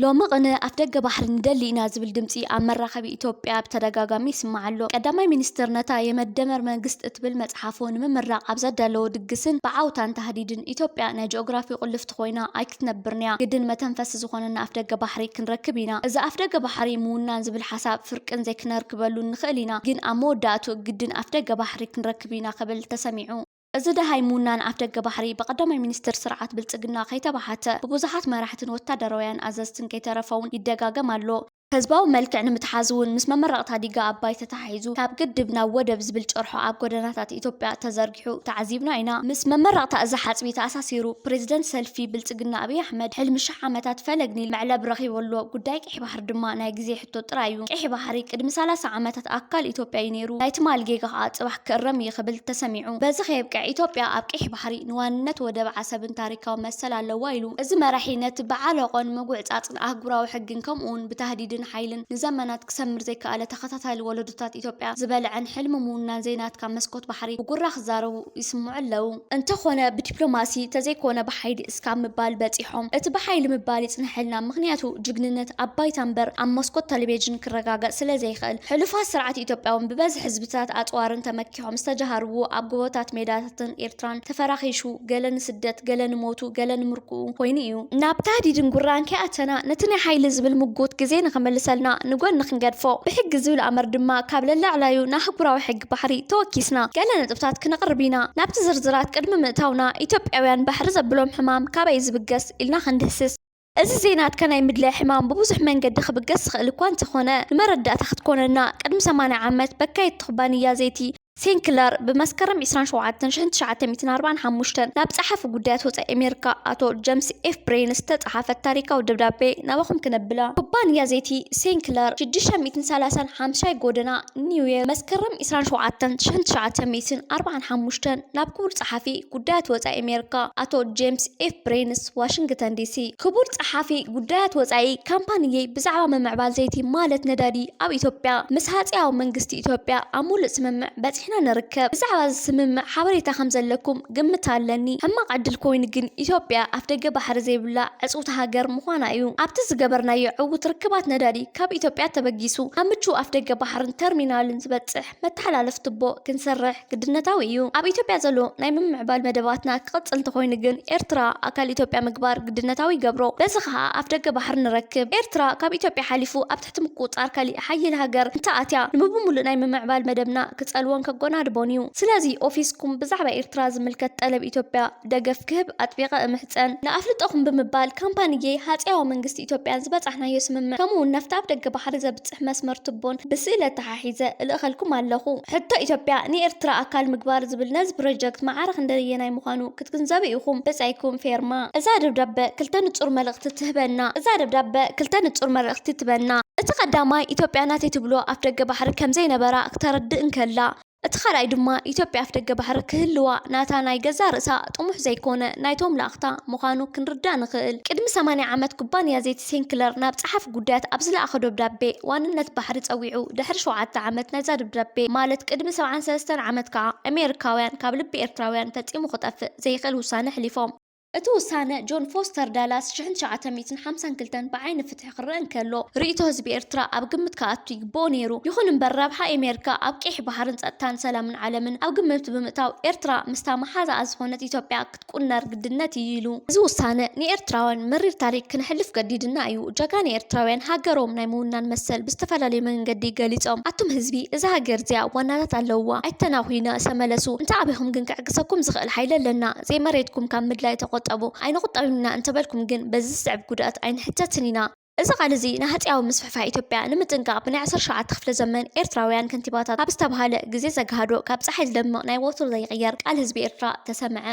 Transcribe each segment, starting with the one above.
ሎሚ ቅነ ኣፍደገ ባሕሪ ንደሊ ኢና ዝብል ድምፂ ኣብ መራኸቢ ኢትዮጵያ ብተደጋጋሚ ይስማዕ ኣሎ። ቀዳማይ ሚኒስትር ነታ የመደመር መንግስት እትብል መፅሓፉ ንምምራቕ ኣብ ዘዳለዎ ድግስን ብዓውታን ታህዲድን፣ ኢትዮጵያ ናይ ጂኦግራፊ ቁልፍቲ ኮይና ኣይክትነብርንያ። ግድን መተንፈሲ ዝኾነና ኣፍደገ ባሕሪ ክንረክብ ኢና። እዚ ኣፍደገ ባሕሪ ምውናን ዝብል ሓሳብ ፍርቅን ዘይክነርክበሉ ንኽእል ኢና፣ ግን ኣብ መወዳእቱ ግድን ኣፍደገ ባሕሪ ክንረክብ ኢና ክብል ተሰሚዑ። እዚ ደሃይ ምውናን ኣፍደገ ባሕሪ ብቀዳማይ ሚኒስትር ስርዓት ብልጽግና ከይተባሓተ፣ ብብዙሓት መራሕትን ወታደራውያን ኣዘዝትን ከይተረፈ እውን ይደጋገም ኣሎ። ህዝባዊ መልክዕ ንምትሓዝ እውን ምስ መመረቕታ ዲጋ ኣባይ ተተሓሒዙ ካብ ግድብ ናብ ወደብ ዝብል ጭርሖ ኣብ ጎደናታት ኢትዮጵያ ተዘርጊሑ ተዓዚብና ኢና። ምስ መመረቕታ እዚ ሓጽቢ ተኣሳሲሩ ፕሬዚደንት ሰልፊ ብልጽግና ኣብይ ኣሕመድ ሕልሚ ሽሕ ዓመታት ፈለግ ኒል መዕለብ ረኺቡ ኣሎ። ጉዳይ ቀይሕ ባሕሪ ድማ ናይ ግዜ ሕቶ ጥራይ እዩ። ቀይሕ ባሕሪ ቅድሚ ሰላሳ ዓመታት ኣካል ኢትዮጵያ እዩ ነይሩ። ናይ ትማሊ ጌጋ ከዓ ጽባሕ ክእረም እዩ ክብል ተሰሚዑ። በዚ ከየብቅዕ ኢትዮጵያ ኣብ ቀይሕ ባሕሪ ንዋንነት ወደብ ዓሰብን ታሪካዊ መሰል ኣለዋ ኢሉ። እዚ መራሒ ነቲ ብዓለቆን ምጉዕጻጽን ኣህጉራዊ ሕግን ከምኡውን ብታህዲድን ሓይልን ንዘመናት ክሰምር ዘይከኣለ ተኸታታሊ ወለዶታት ኢትዮጵያ ዝበልዐን ሕልሚ ምውናን ዘይናትካ መስኮት ባሕሪ ብጉራ ክዛረቡ ይስምዑ ኣለዉ። እንተኾነ ብዲፕሎማሲ ተዘይኮነ ብሓይሊ እስካብ ምባል በጺሖም። እቲ ብሓይሊ ምባል ይጽንሐልና፣ ምኽንያቱ ጅግንነት ኣብ ባይታ እምበር ኣብ መስኮት ቴሌቪዥን ክረጋገጽ ስለ ዘይኽእል። ሕሉፋት ስርዓት ኢትዮጵያ እውን ብበዝሒ ህዝብታት ኣጽዋርን ተመኪሖም ዝተጀሃርዎ ኣብ ጎቦታት ሜዳታትን ኤርትራን ተፈራኺሹ፣ ገለ ንስደት፣ ገለ ንሞቱ፣ ገለ ንምርኩኡ ኮይኑ እዩ። ናብ ታህዲድን ጉራን ከይኣተና፣ ነቲ ናይ ሓይሊ ዝብል ምጉት ግዜ ንኸመልሰልና ንጎኒ ክንገድፎ፣ ብሕጊ ዝብል ኣምር ድማ ካብ ለላዕላዩ ንኣህጉራዊ ሕጊ ባሕሪ ተወኪስና ገለ ነጥብታት ክነቕርብ ኢና። ናብቲ ዝርዝራት ቅድሚ ምእታውና፣ ኢትዮጵያውያን ባሕሪ ዘብሎም ሕማም ካበይ ዝብገስ ኢልና ክንድህስስ። እዚ ዜናትካ ናይ ምድላይ ሕማም ብብዙሕ መንገዲ ክብገስ ዝኽእል እኳ እንተኾነ፣ ንመረዳእታ ክትኮነና፣ ቅድሚ ሰማንያ ዓመት በካየቲ ኩባንያ ዘይቲ ሴንክለር ብመስከረም ዕስራን ሸውዓተን ሽሕን ትሽዓተ ሚእትን ኣርባዓን ሓሙሽተን ናብ ጸሓፊ ጉዳያት ወጻኢ ኣሜሪካ ኣቶ ጀምስ ኤፍ ብሬን ዝተጻሓፈ ታሪካዊ ደብዳቤ ናባኹም ክነብላ። ኩባንያ ዘይቲ ሴንክለር ሽዱሽተ ሚእትን ሰላሳን ሓምሻይ ጎደና ኒው ዮርክ፣ መስከረም ዕስራን ሸውዓተን ሽሕን ትሽዓተ ሚእትን ኣርባዓን ሓሙሽተን ናብ ክቡር ጸሓፊ ጉዳያት ወጻኢ ኣሜሪካ ኣቶ ጄምስ ኤፍ ብሬንስ፣ ዋሽንግተን ዲሲ። ክቡር ጸሓፊ ጉዳያት ወጻኢ፣ ካምፓኒየይ ብዛዕባ ምምዕባል ዘይቲ ማለት ነዳዲ ኣብ ኢትዮጵያ ምስ ሃጸያዊ መንግስቲ ኢትዮጵያ ኣብ ሙሉእ ስምምዕ በጺሕና ንርከብ። ብዛዕባ እዚ ስምምዕ ሓበሬታ ከም ዘለኩም ግምት ኣለኒ። ሕማቕ ዕድል ኮይኑ ግን ኢትዮጵያ ኣፍደገ ባሕሪ ዘይብላ ዕጽውቲ ሃገር ምዃና እዩ። ኣብቲ ዝገበርናዮ ዕዉት ርክባት ነዳዲ ካብ ኢትዮጵያ ተበጊሱ ኣብ ምቹው ኣፍደገ ባሕርን ተርሚናልን ዝበጽሕ መተሓላለፊ ቱቦ ክንሰርሕ ግድነታዊ እዩ። ኣብ ኢትዮጵያ ዘሎ ናይ ምምዕባል መደባትና ክቕጽል እንተኾይኑ ግን ኤርትራ ኣካል ኢትዮጵያ ምግባር ግድነታዊ ይገብሮ። በዚ ኸኣ ኣፍደገ ባሕሪ ንረክብ። ኤርትራ ካብ ኢትዮጵያ ሓሊፉ ኣብ ትሕቲ ምቁጽጻር ካሊእ ሓያል ሃገር እንተኣትያ፣ ንብብምሉእ ናይ ምምዕባል መደብና ክጸልዎን ከጎናድቦን እዩ። ስለዚ ኦፊስኩም ብዛዕባ ኤርትራ ዝምልከት ጠለብ ኢትዮጵያ ደገፍ ክህብ ኣጥቢቐ እምሕጸን። ንኣፍልጠኹም ብምባል ካምፓኒየይ ሃጸያዊ መንግስቲ ኢትዮጵያን ዝበጻሕናዮ ስምምዕ ከምኡ እውን ናብቲ ኣፍደገ ባሕሪ ዘብጽሕ መስመር ቱቦን ብስእሊ ኣተሓሒዘ እልእኸልኩም ኣለኹ። ሕቶ ኢትዮጵያ ንኤርትራ ኣካል ምግባር ዝብል ነዚ ፕሮጀክት ማዕረ ክንደየናይ ምዃኑ ክትግንዘቡ ኢኹም። ብጻይኩም ፌርማ። እዛ ደብዳበ ክልተ ንጹር መልእኽቲ ትህበና። እዛ ደብዳበ ክልተ ንጹር መልእኽቲ ትበና። እቲ ቀዳማይ፣ ኢትዮጵያ ናተይ ትብሎ ኣፍደገ ባሕሪ ከም ዘይነበራ ክተረድእ እንከላ፣ እቲ ካልኣይ ድማ ኢትዮጵያ ኣፍደገ ባሕሪ ክህልዋ ናታ ናይ ገዛእ ርእሳ ጥሙሕ ዘይኮነ ናይቶም ላእኽታ ምዃኑ ክንርዳእ ንኽእል። ቅድሚ ሰማንያ ዓመት ኩባንያ ዘይቲ ሴንክለር ናብ ጸሓፊ ጉዳያት ኣብ ዝለኣኾ ደብዳቤ ዋንነት ባሕሪ ጸዊዑ፣ ድሕሪ ሸውዓተ ዓመት ናይዛ ደብዳቤ ማለት ቅድሚ ሰብዓን ሰለስተን ዓመት ከኣ ኣሜሪካውያን ካብ ልቢ ኤርትራውያን ፈጺሙ ክጠፍእ ዘይኽእል ውሳነ ኣሕሊፎም። እቲ ውሳነ ጆን ፎስተር ዳላስ ሽሕን ትሽዓተ ሚእትን ሓምሳን ክልተን ብዓይኒ ፍትሒ ክረአ እንከሎ፣ ርእይቶ ህዝቢ ኤርትራ ኣብ ግምት ክኣቱ ይግብኦ ነይሩ። ይኹን እምበር፣ ረብሓ ኣሜሪካ ኣብ ቀይሕ ባሕርን ጸጥታን ሰላምን ዓለምን ኣብ ግምት ብምእታው፣ ኤርትራ ምስታ መሓዛኣ ዝኾነት ኢትዮጵያ ክትቁነር ግድነት እዩ ኢሉ። እዚ ውሳነ ንኤርትራውያን መሪር ታሪኽ ክነሕልፍ ገዲድና እዩ። ጀጋኑ ኤርትራውያን ሃገሮም ናይ ምውናን መሰል ብዝተፈላለየ መንገዲ ገሊጾም፣ ኣቱም ህዝቢ፣ እዛ ሃገር እዚኣ ዋናታት ኣለውዋ፣ ኣይተናኹይና፣ ተመለሱ። እንተ ኣቢኹም ግን ክዕግሰኩም ዝኽእል ሓይሊ ኣለና። ዘይመሬትኩም ካብ ምድላይ ተቖጠቡ። ኣይንቑጠብን ኢና እንተበልኩም ግን በዚ ዝስዕብ ጉድኣት ኣይንሕተትን ኢና። እዚ ቃል እዚ ንሃጸያዊ ምስፍሕፋሕ ኢትዮጵያ ንምጥንቃቕ ብናይ ዓሰርተ ትሽዓተ ክፍለ ዘመን ኤርትራውያን ከንቲባታት ኣብ ዝተባህለ ግዜ ዘግሃዶ ካብ ጸሓይ ዝደምቕ ናይ ወትሩ ዘይቕየር ቃል ህዝቢ ኤርትራ ተሰምዐ።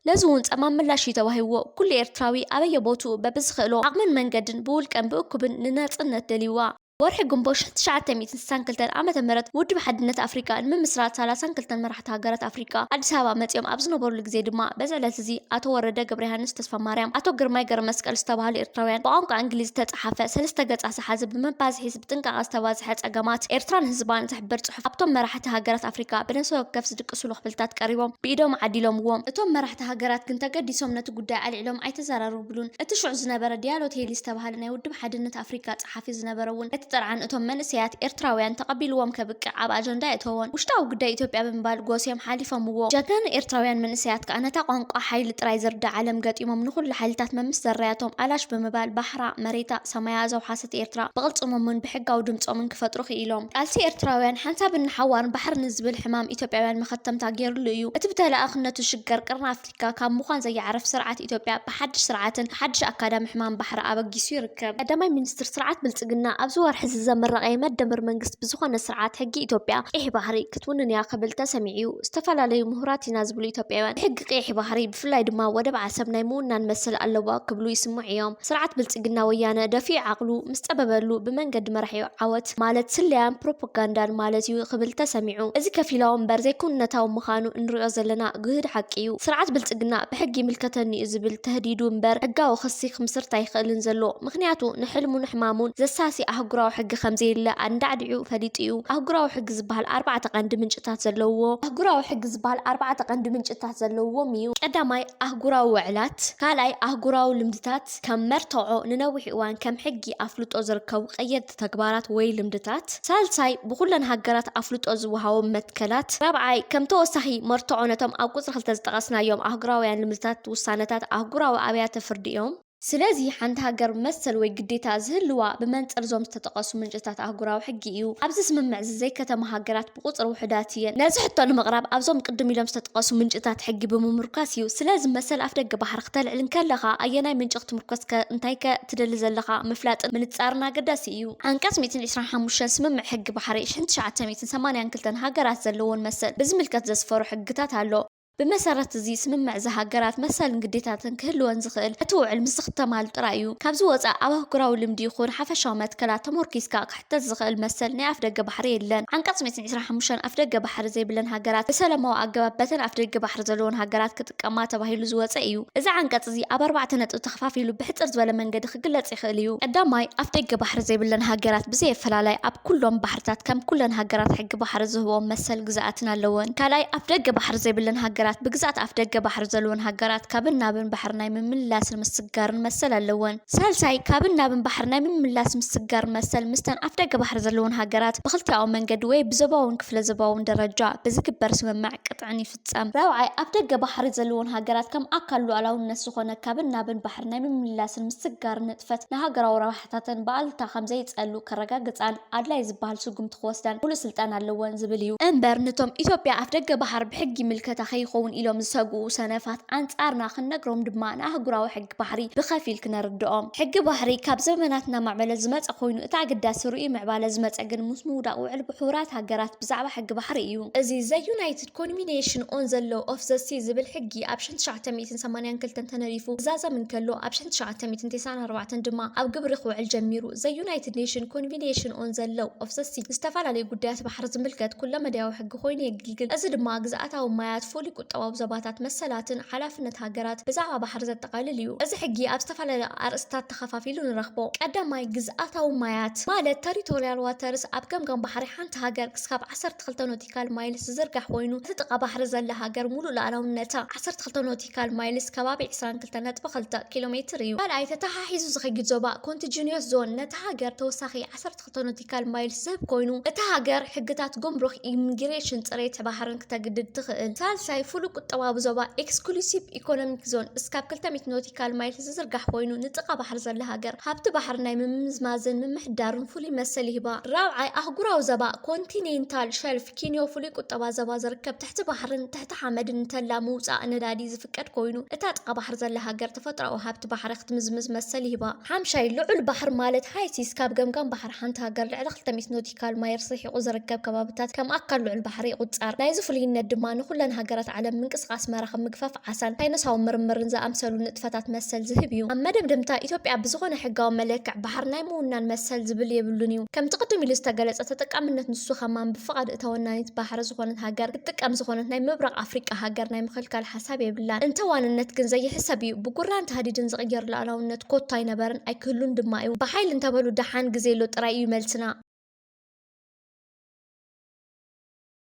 ነዚ እውን ጸማም ምላሽ እዩ ተዋሂብዎ። ኩሉ ኤርትራዊ ኣበየቦትኡ በብዝኽእሎ ዓቕምን መንገድን ብውልቀን ብእኩብን ንናጽነት ደልይዋ። ወርሒ ግንቦት ሽሕቲ ትሽዓተ ሚእትን ስሳን ክልተን ዓመተ ምህረት ውድብ ሓድነት ኣፍሪቃ ንምምስራት ሰላሳን ክልተን መራሕቲ ሃገራት ኣፍሪቃ ኣዲስ ኣበባ መጺኦም ኣብ ዝነበሩሉ ግዜ ድማ፣ በዚ ዕለት እዚ ኣቶ ወረደ ገብረዮሃንስ ተስፋማርያም፣ ኣቶ ግርማይ ገብረመስቀል ዝተባህሉ ኤርትራውያን፣ ብቋንቋ እንግሊዝ ዝተጻሓፈ ሰለስተ ገጻት ዝሓዘ፣ ብመባዝሒ ብጥንቃቐ ዝተባዝሐ ጸገማት ኤርትራን ህዝባን ዝሕብር ጽሑፍ ኣብቶም መራሕቲ ሃገራት ኣፍሪቃ ብነፍሲ ወከፍ ዝድቅስሉ ክፍልታት ቀሪቦም ብኢዶም ዓዲሎምዎም። እቶም መራሕቲ ሃገራት ግን ተገዲሶም ነቲ ጉዳይ ኣልዒሎም ኣይተዘራረብሉን። እቲ ሽዑ ዝነበረ ዲያሎቴሊ ዝተባህለ ናይ ውድብ ሓድነት ኣፍሪቃ ጸሓፊ ዝነበረ እውን፣ እቲ ጥርዓን እቶም መንእሰያት ኤርትራውያን ተቐቢልዎም ከብቅዕ ኣብ ኣጀንዳ የእተዎን። ውሽጣዊ ጉዳይ ኢትዮጵያ ብምባል ጎስዮም ሓሊፎምዎ። ጀጋኑ ኤርትራውያን መንእሰያት ከኣ ነታ ቋንቋ ሓይሊ ጥራይ ዝርዳእ ዓለም ገጢሞም፣ ንኹሉ ሓይልታት መምስ ዘራያቶም ኣላሽ ብምባል፣ ባሕራ፣ መሬታ፣ ሰማያ ዘውሓሰት ኤርትራ ብቕልጽሞምን ብሕጋዊ ድምጾምን ክፈጥሩ ክኢሎም። ቃልሲ ኤርትራውያን ሓንሳብን ንሓዋርን ባሕርን ዝብል ሕማም ኢትዮጵያውያን መኸተምታ ገይሩሉ እዩ። እቲ ብተለኣኽነቱ ሽገር ቅርኒ ኣፍሪካ ካብ ምዃን ዘየዕርፍ ስርዓት ኢትዮጵያ፣ ብሓድሽ ስርዓትን ብሓድሽ ኣካዳሚ ሕማም ባሕሪ ኣበጊሱ ይርከብ። ቀዳማይ ሚኒስትር ስርዓት ብልጽግና ኣብዚ ወርሒ እዚ ዘመረቐዮ መደመር መንግስቲ ብዝኾነ ስርዓት ሕጊ ኢትዮጵያ፣ ቀይሕ ባሕሪ ክትውንን እያ ክብል ተሰሚዑ እዩ። ዝተፈላለዩ ምሁራት ኢና ዝብሉ ኢትዮጵያውያን፣ ሕጊ ቀይሕ ባሕሪ፣ ብፍላይ ድማ ወደብ ዓሰብ ናይ ምውናን መሰል ኣለዋ ክብሉ ይስምዑ እዮም። ስርዓት ብልጽግና ወያነ ደፊኡ ዓቕሉ ምስ ጸበበሉ፣ ብመንገዲ መራሒኡ ዓወት ማለት ስለያን ፕሮፓጋንዳን ማለት እዩ ክብል ተሰሚዑ። እዚ ከፊላዊ እምበር ዘይኩነታዊ ምዃኑ እንሪኦ ዘለና ግህድ ሓቂ እዩ። ስርዓት ብልጽግና ብሕጊ ይምልከተኒ እዩ ዝብል ተህዲዱ እምበር፣ ሕጋዊ ክሲ ክምስርት ኣይኽእልን ዘሎ። ምኽንያቱ ንሕልሙን ሕማሙን ዘሳሲ ኣህጉራዊ ሕጊ ከምዘየለ ኣንዳዕዲዑ ፈሊጡ እዩ። ኣህጉራዊ ሕጊ ዝበሃል ኣርባዕተ ቀንዲ ምንጭታት ዘለውዎ፣ ኣህጉራዊ ሕጊ ዝበሃል ኣርባዕተ ቀንዲ ምንጭታት ዘለውዎም እዩ። ቀዳማይ ኣህጉራዊ ውዕላት፣ ካልኣይ ኣህጉራዊ ልምድታት፣ ከም መርትዖ ንነዊሕ እዋን ከም ሕጊ ኣፍልጦ ዝርከቡ ቀየድቲ ተግባራት ወይ ልምድታት፣ ሳልሳይ ብኩለን ሃገራት ኣፍልጦ ዝወሃቦም መትከላት፣ ራብዓይ ከም ተወሳኺ መርትዖ ነቶም ኣብ ቁጽሪ ክልተ ዝጠቐስናዮም ኣህጉራውያን ልምድታት፣ ውሳነታት ኣህጉራዊ ኣብያተ ፍርዲ እዮም። ስለዚ ሓንቲ ሃገር መሰል ወይ ግዴታ ዝህልዋ ብመንጽር እዞም ዝተጠቐሱ ምንጭታት ኣህጉራዊ ሕጊ እዩ። ኣብዚ ስምምዕ እዚ ዘይከተማ ሃገራት ብቁጽሪ ውሑዳት እየን። ነዚ ሕቶ ንምቕራብ ኣብዞም ቅድም ኢሎም ዝተጠቐሱ ምንጭታት ሕጊ ብምምርኳስ እዩ። ስለዚ መሰል ኣፍደገ ባሕሪ ክተልዕል እንከለኻ ኣየናይ ምንጪ ክትምርኮስ ከ፣ እንታይ ከ ትደሊ ዘለኻ ምፍላጥን ምንጻርን ኣገዳሲ እዩ። ዓንቀጽ ሚእትን ዕስራን ሓሙሽተን ስምምዕ ሕጊ ባሕሪ ሽሕን ትሽዓተ ሚእትን ሰማንያን ክልተን ሃገራት ዘለዎን መሰል ብዝምልከት ዘስፈሩ ሕግታት ኣሎ። ብመሰረት እዚ ስምምዕ እዚ ሃገራት መሰልን ግዴታትን ክህልወን ዝኽእል እቲ ውዕል ምስ ዝኽተማሉ ጥራይ እዩ። ካብዚ ወጻእ ኣብ ኣህጉራዊ ልምዲ ይኹን ሓፈሻዊ መትከላት ተመርኪስካ ክሕተት ዝኽእል መሰል ናይ ኣፍደገ ባሕሪ የለን። ዓንቀጽ ሚእትን ዕስራን ሓሙሽተን ኣፍደገ ባሕሪ ዘይብለን ሃገራት ብሰላማዊ ኣገባብ በተን ኣፍደገ ባሕሪ ዘለወን ሃገራት ክጥቀማ ተባሂሉ ዝወጸ እዩ። እዚ ዓንቀጽ እዚ ኣብ ኣርባዕተ ነጥቢ ተኸፋፊሉ ብሕጽር ዝበለ መንገዲ ክግለጽ ይኽእል እዩ። ቀዳማይ፣ ኣፍደገ ባሕሪ ዘይብለን ሃገራት ብዘይ ኣፈላላይ ኣብ ኩሎም ባሕርታት ከም ኩለን ሃገራት ሕጊ ባሕሪ ዝህቦም መሰል ግዝኣትን ኣለወን። ካልኣይ፣ ኣፍደገ ባሕሪ ዘይብለን ሃገራት ብግዝኣት ኣፍደገ ባሕሪ ዘለወን ሃገራት ካብን ናብን ባሕሪ ናይ ምምልላስን ምስግጋርን መሰል ኣለወን። ሳልሳይ፣ ካብን ናብን ባሕሪ ናይ ምምልላስ ምስግጋር መሰል ምስተን ኣፍደገ ባሕሪ ዘለወን ሃገራት ብክልቲኣዊ መንገዲ ወይ ብዞባውን ክፍለ ዞባውን ደረጃ ብዝግበር ስምምዕ ቅጥዕን ይፍጸም። ራብዓይ፣ ኣፍደገ ባሕሪ ዘለወን ሃገራት ከም ኣካል ሉዓላውነት ዝኾነ ካብን ናብን ባሕሪ ናይ ምምልላስን ምስግጋርን ንጥፈት ንሃገራዊ ረብሓታተን ብኣሉታ ከም ዘይጸሉ ከረጋግጻን ኣድላይ ዝበሃል ስጉምቲ ክወስዳን ሙሉእ ስልጣን ኣለወን ዝብል እዩ። እምበር፣ ነቶም ኢትዮጵያ ኣፍደገ ባሕሪ ብሕጊ ይምልከታ ከይኸውን ኢሎም ዝሰግኡ ሰነፋት ኣንጻርና ክንነግሮም ድማ ንኣህጉራዊ ሕጊ ባሕሪ ብኸፊል ክነርድኦም። ሕጊ ባሕሪ ካብ ዘመናት እናማዕበለ ዝመጸ ኮይኑ፣ እቲ ኣገዳሲ ርእዩ ምዕባለ ዝመጸ ግን ምስ ምውዳቕ ውዕል ብሕቡራት ሃገራት ብዛዕባ ሕጊ ባሕሪ እዩ። እዚ The United Convention on the Law of the Sea ዝብል ሕጊ ኣብ ሽሕን ትሽዓተ ሚእትን ሰማንያን ክልተን ተነዲፉ ክዛዘም እንከሎ፣ ኣብ ሽሕን ትሽዓተ ሚእትን ተስዓን ኣርባዕተን ድማ ኣብ ግብሪ ክውዕል ጀሚሩ። The United Nation Convention on the Law of the Sea ንዝተፈላለዩ ጉዳያት ባሕሪ ዝምልከት ኩለመዳያዊ ሕጊ ኮይኑ የገልግል። እዚ ድማ ግዝኣታዊ ማያት፣ ፍሉይ ቁጠባዊ ዞባታት፣ መሰላትን ሓላፍነት ሃገራት ብዛዕባ ባሕሪ ዘጠቓልል እዩ። እዚ ሕጊ ኣብ ዝተፈላለዩ ኣርእስታት ተኸፋፊሉ ንረኽቦ። ቀዳማይ፣ ግዝኣታዊ ማያት ማለት ተሪቶሪያል ዋተርስ ኣብ ገምጋም ባሕሪ ሓንቲ ሃገር ክስካብ ዓሰርተ ክልተ ኖቲካል ማይልስ ዝዝርጋሕ ኮይኑ፣ እቲ ጥቓ ባሕሪ ዘላ ሃገር ሙሉእ ሉዓላውነታ፣ ዓሰርተ ክልተ ኖቲካል ማይልስ ከባቢ ዕስራን ክልተን ነጥቢ ክልተ ኪሎ ሜትር እዩ። ካልኣይ፣ ተተሓሒዙ ዝኸይድ ዞባ ኮንቲጂኒየስ ዞን ነታ ሃገር ተወሳኺ ዓሰርተ ክልተ ኖቲካል ማይልስ ዝህብ ኮይኑ፣ እታ ሃገር ሕግታት ጉምሩክ፣ ኢሚግሬሽን፣ ጽሬት ባሕርን ክተግድድ ትኽእል። ሳልሳይ፣ ፍሉይ ቁጠባዊ ዞባ ኤክስክሉሲቭ ኢኮኖሚክ ዞን እስካብ ክልተ ሚእቲ ኖቲካል ማይልስ ዝዝርጋሕ ኮይኑ፣ ንጥቓ ባሕሪ ዘላ ሃገር ሃብቲ ባሕሪ ናይ ምምዝማዝን ምምሕዳርን ፍሉይ መሰል ይህባ። ራብዓይ፣ ኣህጉራዊ ዞባ ኮንቲኔንታል ሸልፍ ኪንዮ ፍሉይ ቁጠባ ዞባ ዝርከብ ትሕቲ ባሕርን ትሕቲ ሓመድን እንተላ ምውጻእ ነዳዲ ዝፍቀድ ኮይኑ፣ እታ ጥቓ ባሕሪ ዘላ ሃገር ተፈጥሮኣዊ ሃብቲ ባሕሪ ክትምዝምዝ መሰል ይህባ። ሓምሻይ፣ ልዑል ባሕሪ ማለት ሃይ ሲስ ካብ ገምጋም ባሕሪ ሓንቲ ሃገር ልዕሊ ክልተ ሚእቲ ኖቲካል ማይልስ ርሒቑ ዝርከብ ከባብታት ከም ኣካል ልዑል ባሕሪ ይቑጸር። ናይዚ ፍሉይነት ድማ ንኹለን ሃገራት ዓለም ለ ምንቅስቃስ መራኽብ ምግፋፍ ዓሳን ሳይነሳዊ ምርምርን ዝኣምሰሉ ንጥፈታት መሰል ዝህብ እዩ። ኣብ መደምደምታ፣ ኢትዮጵያ ብዝኾነ ሕጋዊ መለክዕ ባሕር ናይ ምውናን መሰል ዝብል የብሉን እዩ። ከምቲ ቅድም ኢሉ ዝተገለጸ፣ ተጠቃምነት ንሱ ከማን ብፍቓድ እታ ወናኒት ባሕሪ ዝኾነት ሃገር ክትጥቀም ዝኾነት ናይ ምብራቕ ኣፍሪቃ ሃገር ናይ ምኽልካል ሓሳብ የብላን። እንተ ዋንነት ግን ዘይሕሰብ እዩ። ብጉራን ታህዲድን ዝቕየር ሉዓላውነት ኮታ ኣይነበርን ኣይክህሉን ድማ እዩ። ብሓይሊ እንተበሉ ደሓን ግዜ ኣሎ ጥራይ እዩ መልስና።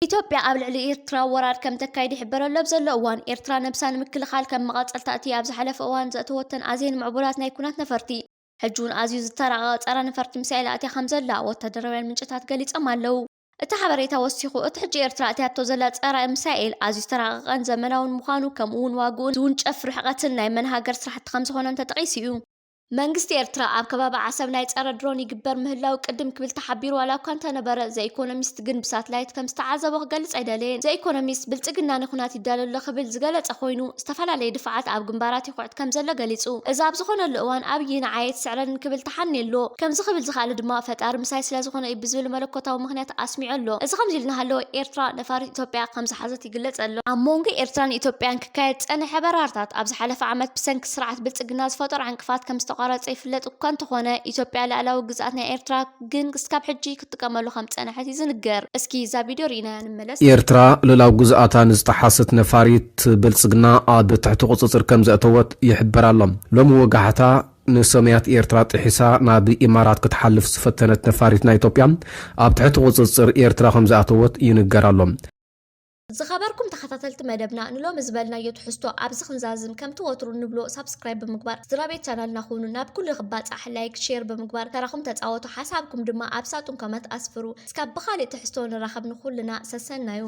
ኢትዮጵያ ኣብ ልዕሊ ኤርትራ ወራር ከም ተካይድ ይሕበረሉ ኣብ ዘሎ እዋን፣ ኤርትራ ነብሳ ንምክልኻል ከም መቐጸልታ እቲ ኣብ ዝሓለፈ እዋን ዘእተወተን ኣዝየን ምዕቡላት ናይ ኩናት ነፈርቲ፣ ሕጂ እውን ኣዝዩ ዝተራቐቐ ጸረ ነፈርቲ ሚሳኤል ኣእትያ ከም ዘላ ወታደራውያን ምንጭታት ገሊጾም ኣለዉ። እቲ ሓበሬታ ወሲኹ፣ እቲ ሕጂ ኤርትራ ኣእትያቶ ዘላ ጸረ ሚሳኤል ኣዝዩ ዝተራቐቐን ዘመናውን ምዃኑ፣ ከምኡ እውን ዋግኡን ዝውንጨፍ ርሕቐትን ናይ መን ሃገር ስራሕቲ ከም ዝኾነን ተጠቒሱ እዩ። መንግስቲ ኤርትራ ኣብ ከባቢ ዓሰብ ናይ ጸረ ድሮን ይግበር ምህላው ቅድም ክብል ተሓቢሩ ዋላ እኳ እንተነበረ፣ ዘ ኢኮኖሚስት ግን ብሳትላይት ከም ዝተዓዘቦ ክገልጽ ኣይደለየን። ዘ ኢኮኖሚስት፣ ብልጽግና ንኹናት ይዳሎ ኣሎ ክብል ዝገለጸ ኮይኑ፣ ዝተፈላለየ ድፋዓት ኣብ ግንባራት ይኹዕት ከም ዘሎ ገሊጹ። እዚ ኣብ ዝኾነሉ እዋን፣ ኣብይ ንዓይ ኣይትስዕረንን ክብል ተሓንዩ ኣሎ። ከምዚ ክብል ዝኸኣለ ድማ፣ ፈጣሪ ምሳይ ስለ ዝኾነ እዩ ብዝብል መለኮታዊ ምኽንያት ኣስሚዑ ኣሎ። እዚ ከምዚ ኢሉ እናሃለወ፣ ኤርትራ ነፋሪት ኢትዮጵያ ከም ዝሓዘት ይግለጽ ኣሎ። ኣብ መንጎ ኤርትራን ኢትዮጵያን ክካየድ ዝጸንሐ በራርታት ኣብ ዝሓለፈ ዓመት ብሰንኪ ስርዓት ብልጽግና ዝፈጠሮ ዕንቅፋት ከም ዝተቋረጸ ይፍለጥ እኳ እንተኾነ፣ ኢትዮጵያ ልዕላዊ ግዝኣት ናይ ኤርትራ ግን ክስካብ ሕጂ ክትጥቀመሉ ከም ዝጸንሐት እዩ ዝንገር። እስኪ እዛ ቪድዮ ርኢናያ ንመለስ። ኤርትራ ልዕላዊ ግዝኣታ ንዝጠሓሰት ነፋሪት ብልጽግና ኣብ ትሕቲ ቁጽጽር ከም ዘእተወት ይሕበር ኣሎ። ሎሚ ወጋሕታ ንሰማያት ኤርትራ ጥሒሳ ናብ ኢማራት ክትሓልፍ ዝፈተነት ነፋሪት ናይ ኢትዮጵያ ኣብ ትሕቲ ቁጽጽር ኤርትራ ከም ዝኣተወት ይንገር ኣሎ። ዝኸበርኩም ተኸታተልቲ መደብና፣ ንሎሚ ዝበልናዮ ትሕዝቶ ኣብዚ ክንዛዝም፣ ከምቲ ወትሩ እንብሎ ሳብስክራይብ ብምግባር ስድራ ቤት ቻናልና ኩኑ፣ ናብ ኩሉ ክባጻሕ ላይክ፣ ሼር ብምግባር ተራኹም ተጻወቱ፣ ሓሳብኩም ድማ ኣብ ሳጡን ኮመንት ኣስፍሩ። እስካብ ብኻሊእ ትሕዝቶ ንራኸብ፣ ንኹልና ሰሰናዩ።